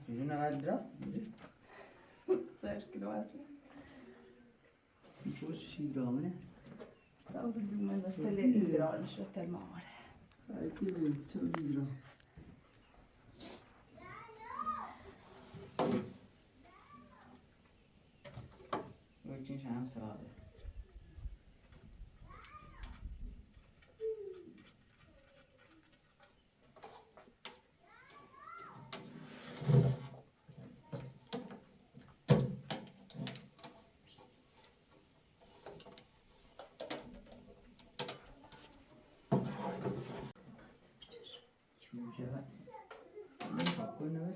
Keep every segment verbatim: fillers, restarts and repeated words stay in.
Ирина, ладра? Церкви вазли. Ничего, что сидела, не? Там, видимо, на телевизоре, что там, мама. А это телевизор. Очень шанс рады. Спокойно.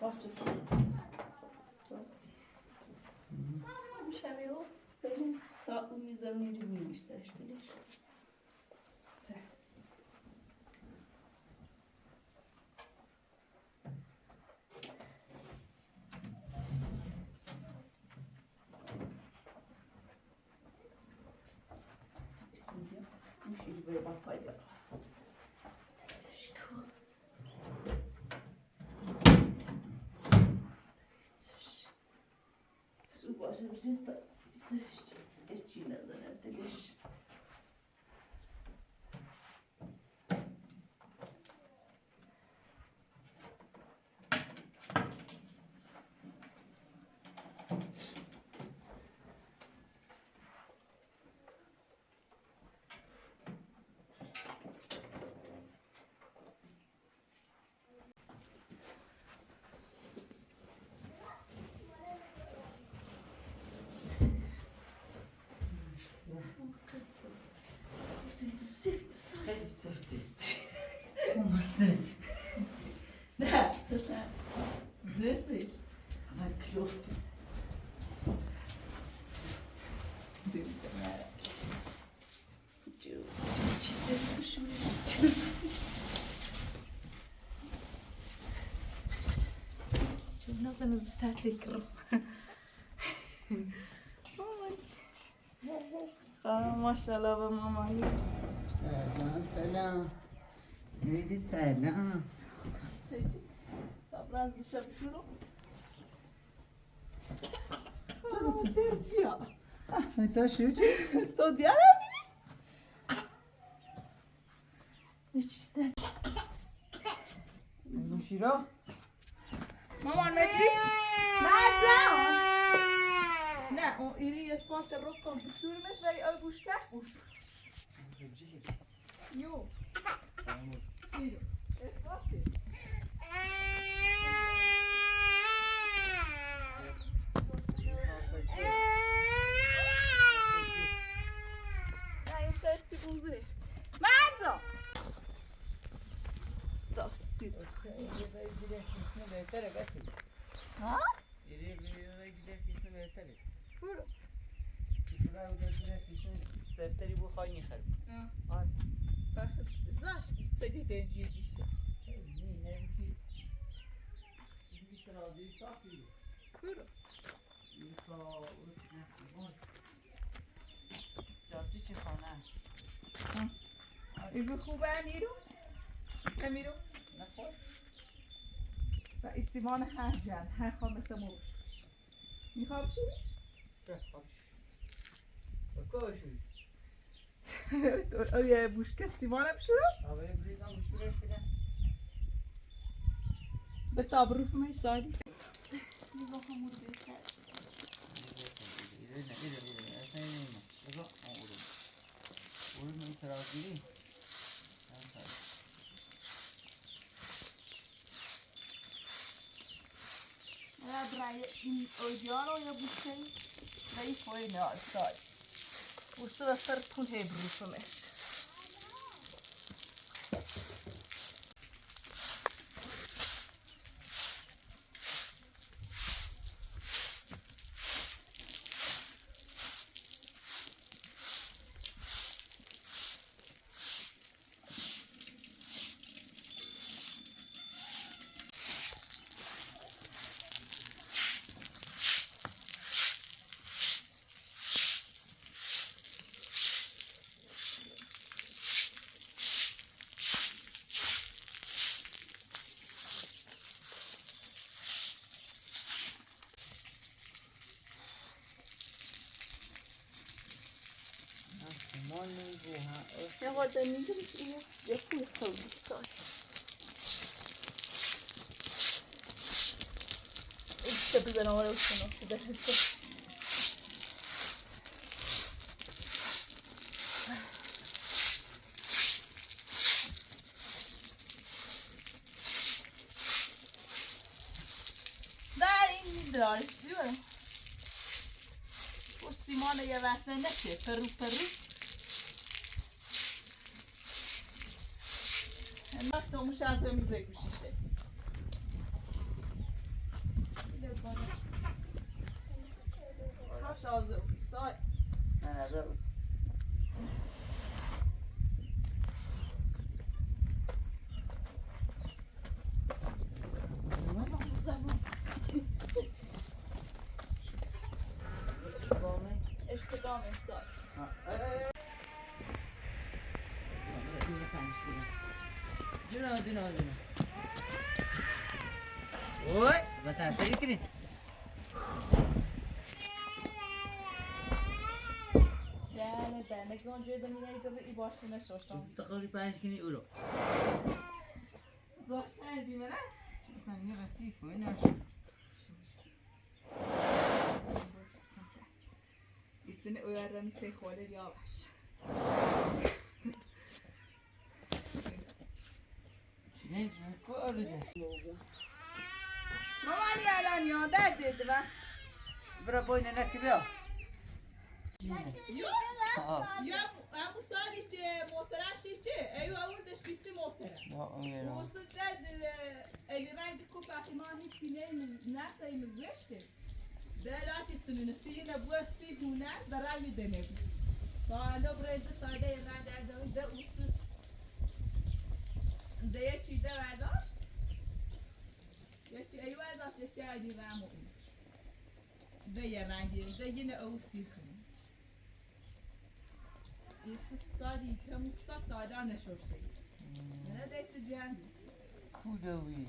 Хочешь? Мгм. Мама, мешай его. Та у меня давно не видно, представляешь, конечно. Safety. Safety. Oh, Martin. Да, слушай. Здесь слышишь? Заклёвки. Ты такая. Nasıl tatlı kırım. Aman. Aa, maşallah, be mama. Selam, selam. Neydi selam? Şey, biraz dışarı şunu. Aa, derdi ya. Ah, это шучу. То диара мини. Ничего. Ну, широ. Мама, на три. На, да. На, он или я спал, ты рот там бушуешь, дай, ой, бушка. Ё. Ё. Я спал, ты. Ай, пять секунд зря. Мадо! Стас, сит. А? Кура. Септери бу хани хар. А. А. Знаешь, садись, деньги ещё. Не, не, не. Кура. Jasî çi xane. Î bi xû be emîro? Emîro? Nexwe. Ve îsîmane her can, her xame semo bişû. Mîxa bişû? Çi? Xwe bişû. Xwe bişû. Oye, buşke sîmane bişû? Abi, bir tane bişû şöyle. Be tabruf me sadi. Bir bakalım burada. Ora burayı oynuyor, oraya bu şey. Burayı koyun ya, say. Usta da sarı tun he brutum et. Я вот не говорю, я, я хуй хожу, всё. И всё, ты занавалился, но всё, даже всё. Дай, не дрожь, Юра. Уж Симона я вас на ночи, пару, пару. Нахто мушан за музыку шиште. Хорошо, за писать. Она зовут. Иште доме сач. Dino, dino, dino. Oi, vata perikri. Şöyle ben de gördüm yine iyice bir ibaşına şaştım. Takıldı paylaşkini uro. Zor şey değil mi lan? Sen ne resif oynar? Şimdi işte. Içini öğrenmiş tek öyle yavaş. Mama, ya lan ya, dert dedi bak. Bura boynuna kibi o. Yok. Aa. Ya, ya bu sadece motora şişti. Eyvah, orada şişti motora. Bak, öyle. Bu sıkıntı, e, elinden bir kupa iman hiç ineğimiz, nasıl ineğimiz geçti? De laçi tsinini, tsinini bu si huna, da rayi de ne. Da lo bre de ta de ra de de de usu. De yeşi de ra da. Yeşi eyva da yeşi ay di ramu. De ya rangi, de yine o si huna. Yusuf sadi temu sata da ne şortayı. Ne de si cendi. Kudawi.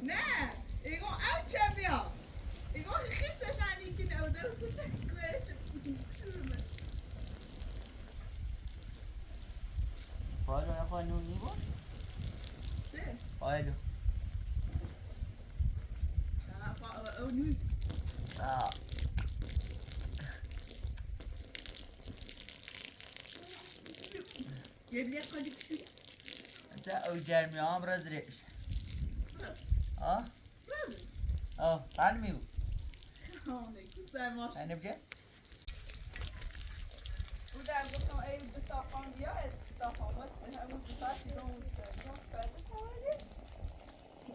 Ne? Ego ev çeviya. Ego xisa şani kin ev de su tek kuet. Falo ya fa nu ni bo? Si. Falo. Şana fa o nu. Aa. Gel ya, hadi küçük. Sen o cermi amra zreş. Ha? Oh, sen mi bu? Ne güzel maşallah. Sen ne bileceksin? Bu da bu son ev bu tapan ya, ev bu tapan. Bak, bu taşı don bu taşı. Don taşı.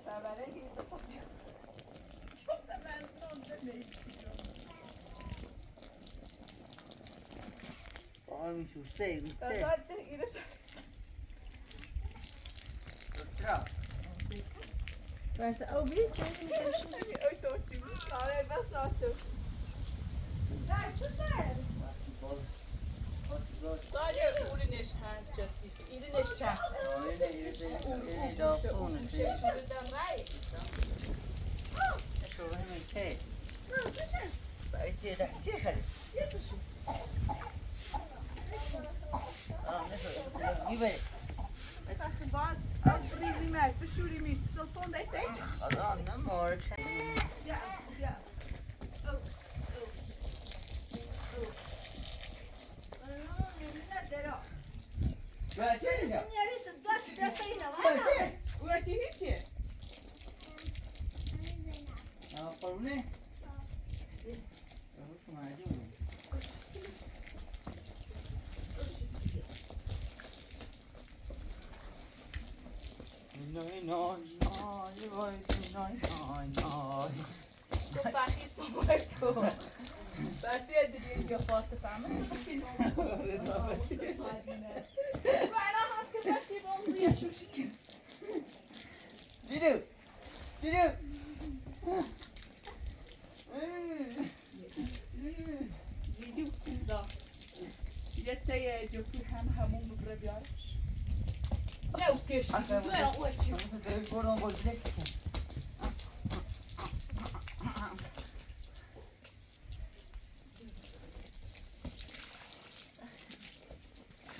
Tabii ne gibi tapan. Çok da ben don da ne istiyorum. Ay, mi su sei, mi sei. Basta, oh, vedi, c'è un... Oi, tutti, mi sale, ma so tu. Dai, tu te. Sale, uri ne shan, Jessica. Uri ne shan. Uri ne, uri ne, uri ne, uri ne. Bak, ite de, ite xali. Bak, az brizime, pişuri mi, telefon da ite. Adam ne mor. Ya, ya. Versene ya. Versene. Uğraştın hiç. Ya, sorun ne? Parti sont morts. Parti a dit que force de femme. Voilà, parce que ça, je suis bon, oui, je suis chic. Dis-le. Dis-le. Hum. Hum. Dis-le. Da. Ile te e, je peux ham hamum brabia. Ne o keşke. Gordon Rodriguez.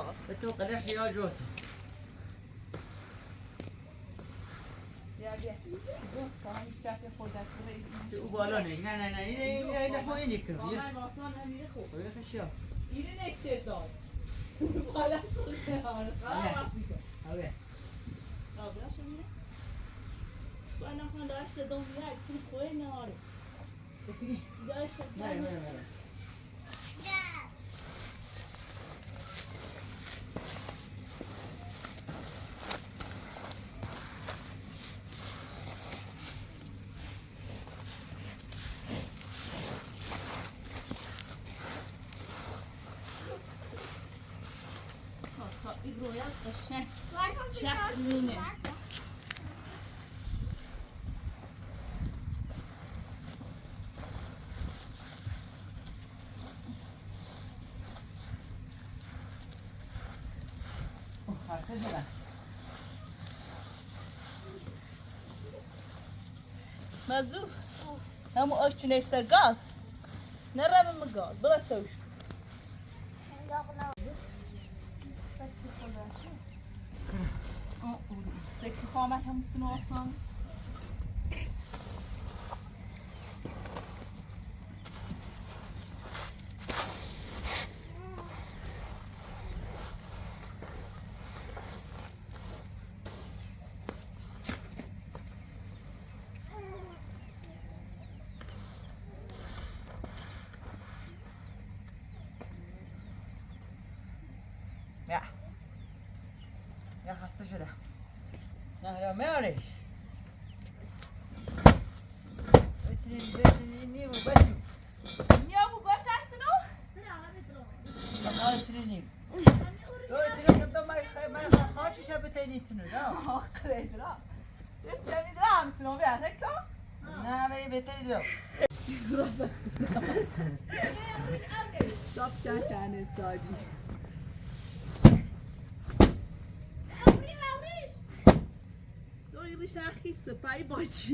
Пожалуйста. Это, конечно, я жёстко. Я, я. Ubalone, na, na, na, ine, ine, ine, ho, ine, kro, ya. Oye, que yo. A ver. Te quería. Vale, vale, vale. Чак мини. Ух, астыжьра. Мазу, аму очинештагаз. Нарамы мыгал, была цауш. Секи хама хамцын осан. Ia. Ia, asta și da. Ia, ia, mea are. Uite, uite, uite, uite, uite. Ia, cu băști, nu? Ia, uite, uite. Uite, uite, că tot mai, mai, mai, mai, și așa pe tăiniți, nu, da? Oh, cred, da. Cercemi drams, nu vezi, că? Na, vei, vei, te drog. Stop, ce, ce, ne, sorry. Doi, lui, și-a his, să pai, băci.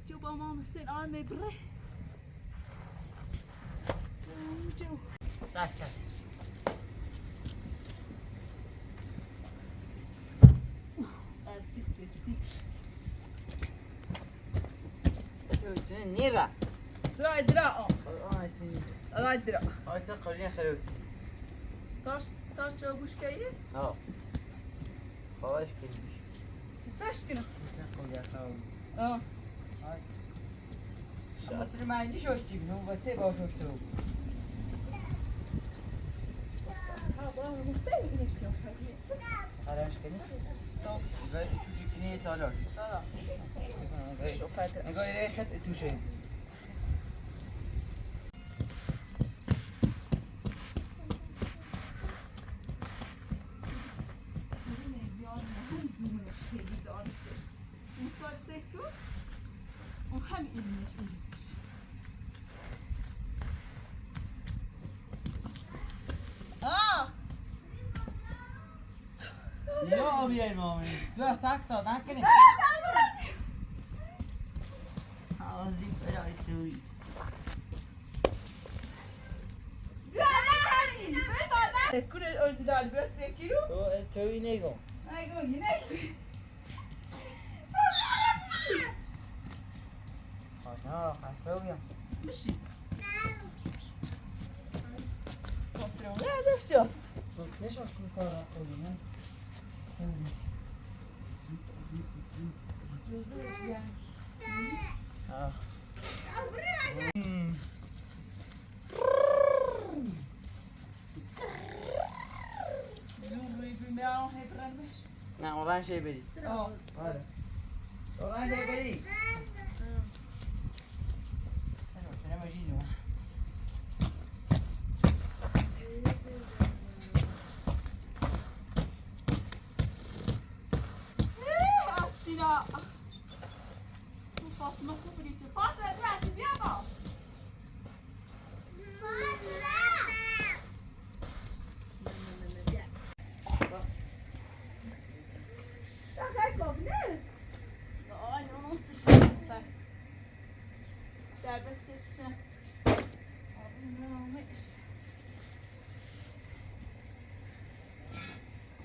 Ciuba, mamă, stai, ai, mei, bre. Ciu, ciu. Stai, stai. Ai, pis, e, tici. Ciu, ciu, Nira. Zra, zra, o. Ai, ține. Ai, zra. Ai, să călim, să. Taş, taş, ce, bușca e? Da. Babaş gelmiş. Saçkını. Sen koy ya, sağ ol. Aa. Ay. Ama tırmayın hiç hoş değil. Ne bu, te boş hoş değil. Ha, bu ama sen güneş yok. Haraş gelin. Top. Ve küçük ne çalar? Tamam. Şu kadar. Digo, rehet tu şey. Ah! Yo, bien, mami. Tú has sacado, ¿no? ¿Qué? Auzi, păi, uite, uite. Te cure original, vreau să te chiru? O, te uinego. Ai, cum, bine? Ana, asta e ea. Nu știu. Controlează și eu. Nu știu cum că acolo, nu? Ah. Mm. Zurui, primeau, hai, brămeș. Na, oranj e berit. Oh. Oranj e berit. Nu pot să mă cuprinde. Poate să vrea să-mi ia, mă. Dacă ai copne? Ai, nu, nu ți și. Dar de ce și? Nu, nu, nu.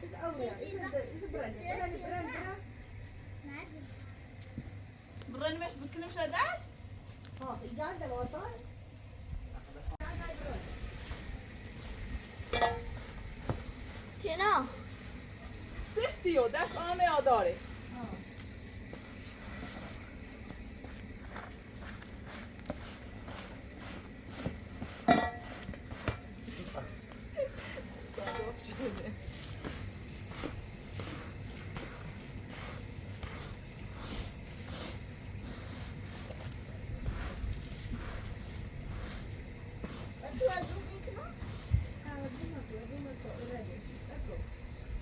Îți au Buraya mı? Bütün şeyler? Ha, icat da olsa. Genau. Sixty, das arme adare.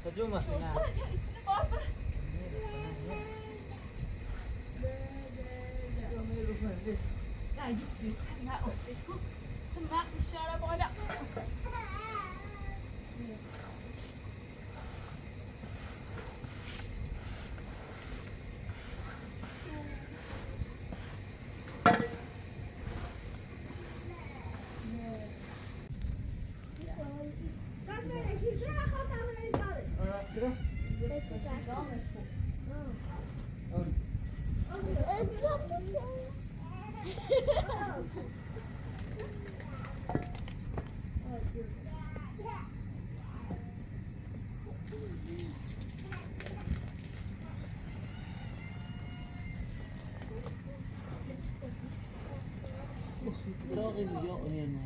Hadi olmasın ha. Ya git, git. Hadi ya, of, of. Zum Max, ich schaue da vorne. Emi de, Emi. Emi.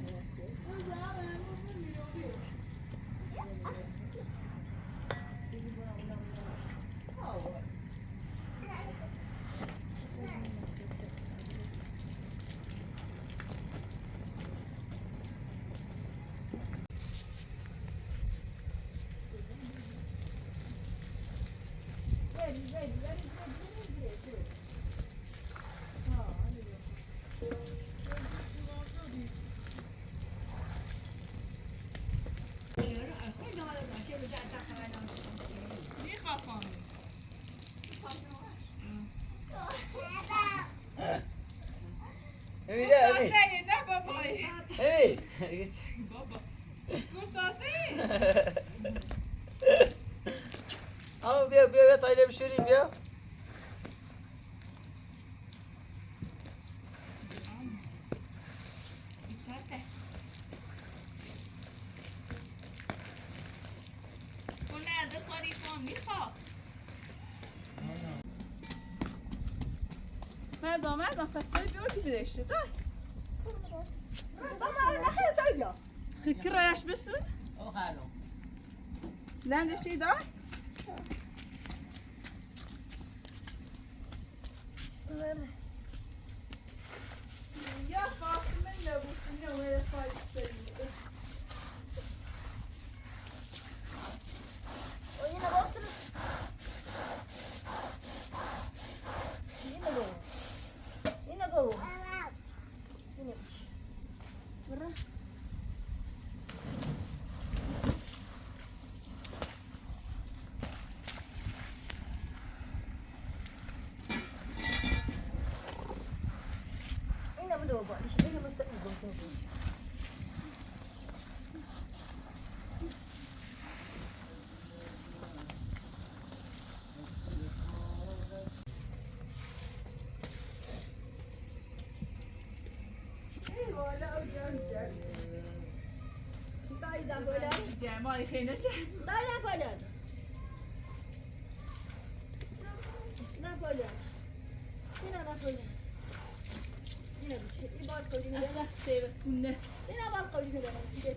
Baba. Ama bir, bir, bir tane bir şey diyeyim ya. Merdan, Merdan, fəçəyi bir ki deşdi, da. Baba, ne kadar söylüyor? Xıkkı rayaş besun. O xalo. Lende şey da. Ya Fatime ile bu ne öyle fayda seviyor. O yine oturup. Yine bu. Yine bu. Yine bu. Bırak. Dayı da böyle. Cem, ay seni Cem. Dayı da böyle. Da böyle. Yine da böyle. Yine bir şey. İbar koyun. Asla seyret bu ne? Yine bar koyun. Git. Git.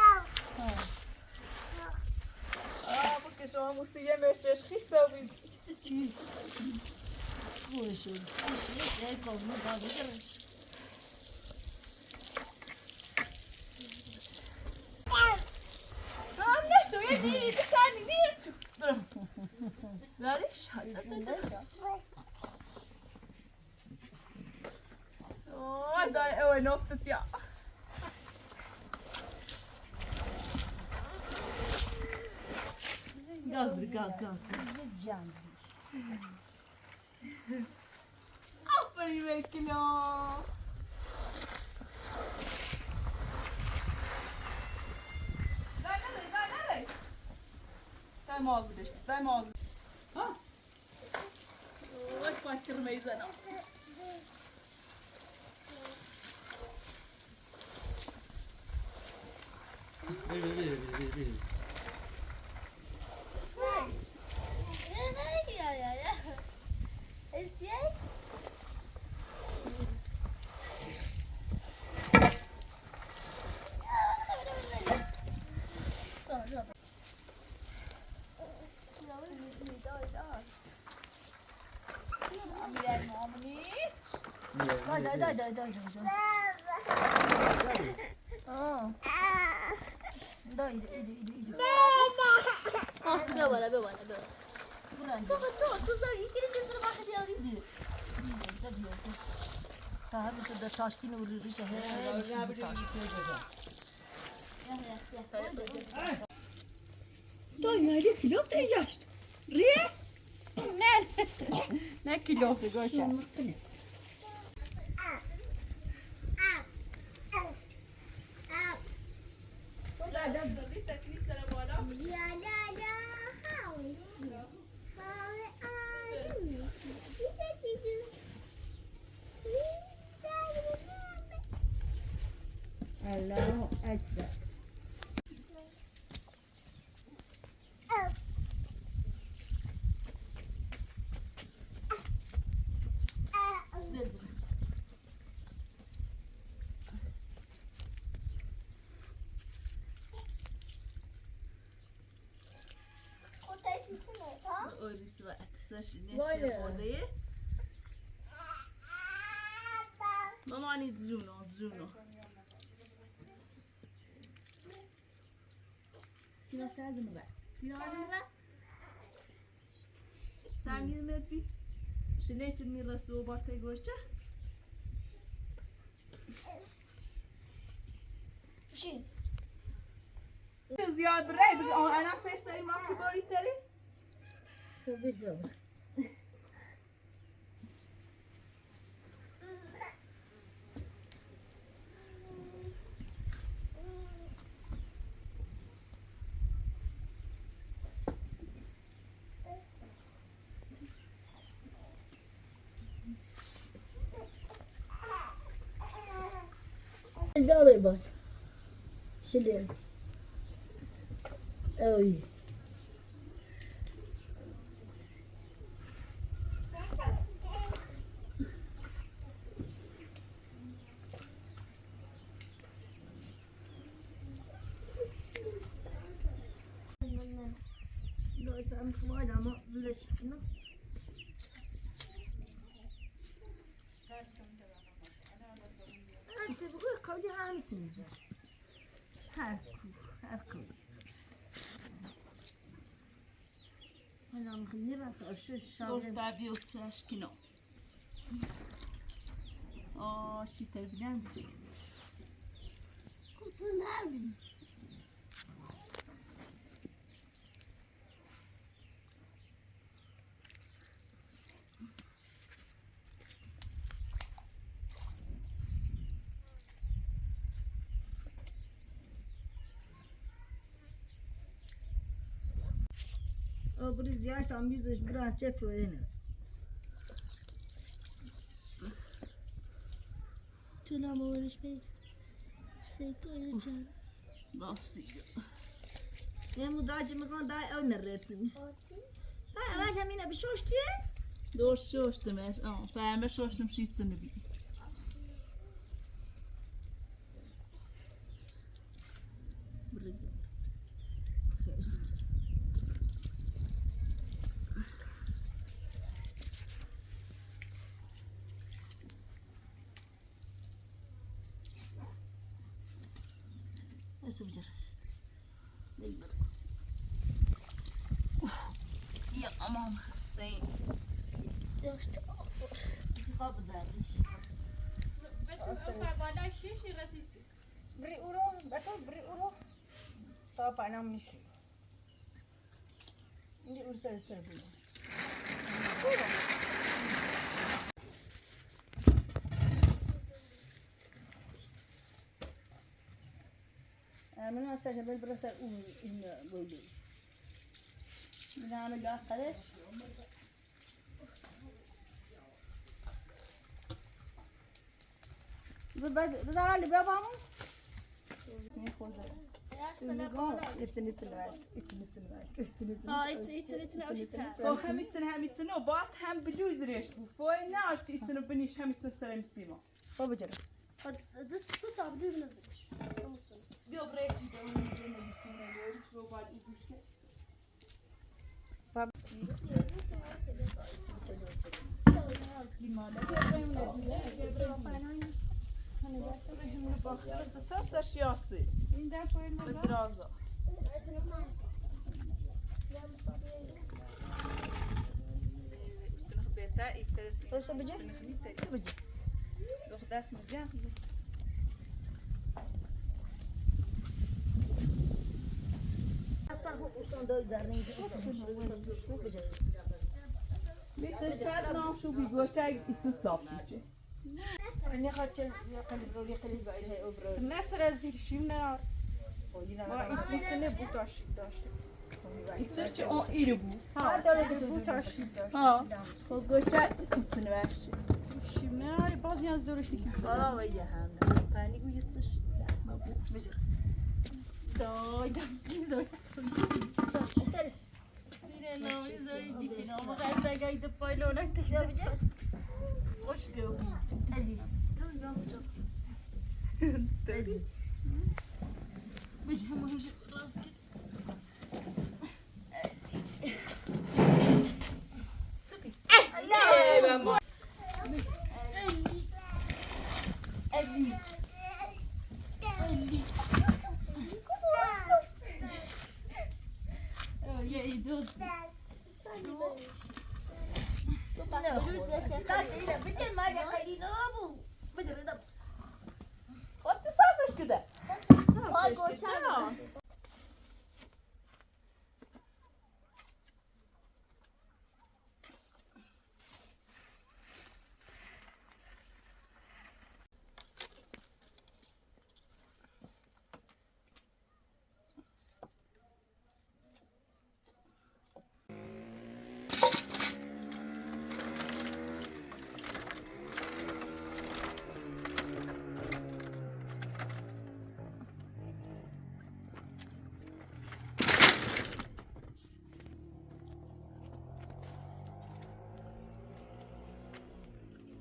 Ah, porque son música, me estoy esquizando. Слушай, слушай, я говно, да, выиграй. Главное, что я не, не, не, не, не. Знаешь, это, это, это. Ой, дай, ой, ногти тя. Gaz bir, gaz, gaz, gaz. Aferin Bekilo. Дай, дай, дай, дай, дай. Дай мозги, дай мозги. А? Ой, патер мейзана. Дай, дай, дай, дай, дай, дай, дай. А. Дай, иди, иди, иди, иди. А, беу, беу, беу, беу. Вроде. Кто, кто, кто за, интересно, за махать я говорю? Иди, иди, иди, иди. Та, мы сюда ташки на уры, рыша, хе, хе, мы сюда ташки. Я, я, я. Дай, найди, кило ты ешь. Ri? Nel. Nel kilo. Gocha. Allahu Akbar. Mamani zuno, zuno. Tira fé de mulher. Tira fé de mulher. Sami meti. Şile için mi rasu barte goşça. Ziyad rey, ana sesleri ma kibori teri. Tabii canım. Давай, бать. Сюда. Ой. Her kuh, her kuh. Orta bir oturuş kino. Aa, çiğ terbiyem düşük. Kutular mı? Obri ziyaret amizış bırak çek öyle. Tülam o iş bey. Seyko iyice. Nasıl? Hem bu dacı mı kan daha öner ettin. Daha evvel hem yine bir şey hoş diye. Doğru şey hoştum ben. Ama ben bir şey hoştum şey içinde bir. Nasıl bir? Ya aman Hüseyin. Yok işte. Sıfa bu derdi. Bri uro, beto bri uro. Papa nam nişi. Ndi ursa ister bri. Ee, من هسه جبل برسل أول إن بولي. من أنا قاعد خلش. بزعل اللي بابا مو؟ Etini etini ver. Etini etini ver. Etini etini ver. Aa, etini etini ver. O hem içsin hem içsin o bat hem biliyoruz reşt bu. Foy ne aşçı içsin o biniş hem içsin serem sima. Baba canım. Hadi, hadi sıt abi düğün hazırmış. Yok, reçete, onu üzerine üstüne doğru, şu var, übüşke. Baba. Limana, Ibrahim'le, Ibrahim'le. Ibrahim'le baksana, zaten saç yağsı. İnden koyulmadı. Biraz da. Itınık beta, iteres. Koysa bıcı? Itınık nite. Koysa bıcı? Doxdas mı can? Ани хача я калибро, я калибро, я образ. Нас разрешим на. Ма ицицыны буташи даши. Ицырчы о ирибу. Ха, буташи даши. Ха. Согоча ицыны вяшчы. Шимнай баз я зоришники. Ала вай яханда. Панику ицыш. Ясма бу. Да, да. Зой. Что ли? Hoş geldin. Хлопці, сапочки да. Сапочки да.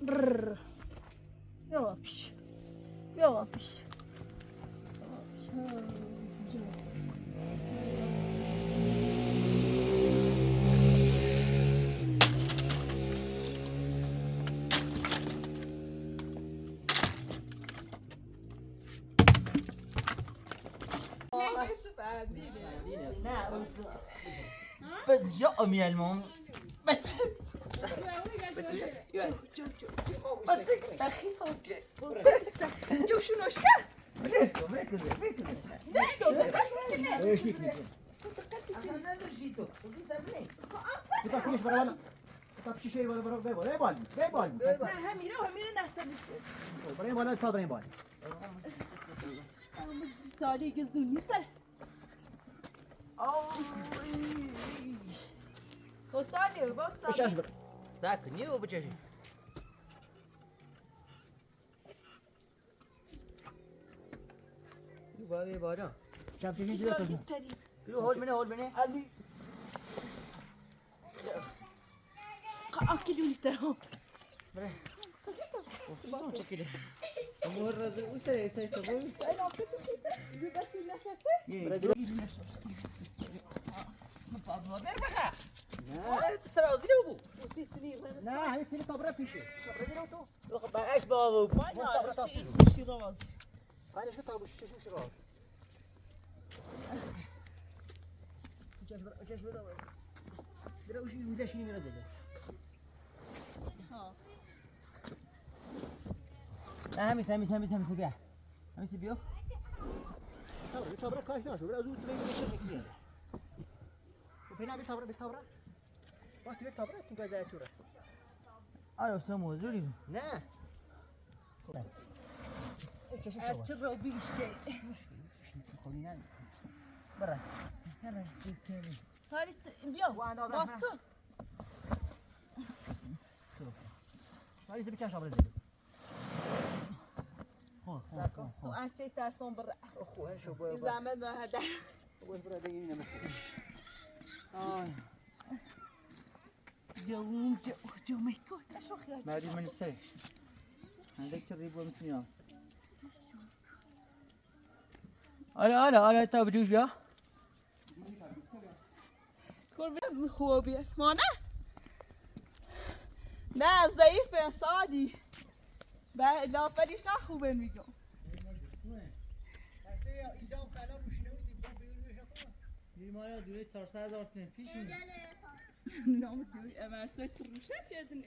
Бррр. Йоуапш. Йоуапш. Bas, yo, mi almam. Bas, taxi fauke. Bas, taxi. Bas, taxi. Bas, taxi. Salih gözünü ser. Ay. Kosalya, basta. Kaç yaş var? Zak, niye o bıçağı? Bari, bari. Çarpı ne diyor? Dur, hold beni, hold beni. Ali. Akıllı. Bre. Of, tamam, çok iyi. Amor razı, usere, usere, sabun. Ay, no, kötü kızı. Bir bakayım nasıl. Bre. Pablo, ver baka. Ne? Ay, sırası ne bu? Ne? Hayır, seni kabra pişi. Kabra ver oto. Yok, ben aç baba. Vay ya, şey, şey olmaz. Hayır, şu tabu, şu, şu, şu olmaz. Uçaş, uçaş, uçaş. Biraz uçaş, uçaş, uçaş. Ha. Hemisi, hemisi, hemisi, hemisi bir. Hemisi bir yok. Tamam, bir tabra kaç tane? Biraz uzun süre geçecek diye. Bu fena bir tabra, bir tabra. Bak, bir tabra, çünkü zaten tura. Alo, sen mi özür dilerim? Ne? Erçi Robi işte. Bırak. Hemen çekelim. Halit, yok, bastı. Halit bir çarşı abla dedim. Ho, ho, ho, ho. Erçi terson bırak. Oho, her şey böyle. Zahmet bana hadi. Bu burada yine mesela. Ay. Canım, canım, çok ya. Nerede Manisa? Nerede ki ribo mutluyor? Ara, ara, ara, tabi düz ya. Kurban mı hobi? Mana? Ne zayıf ben sadi. Ben lafları şah ben mi? Limaya dure çarşıya dört ne piş mi? Ne mı diyor? Emerse tırmışa çedin.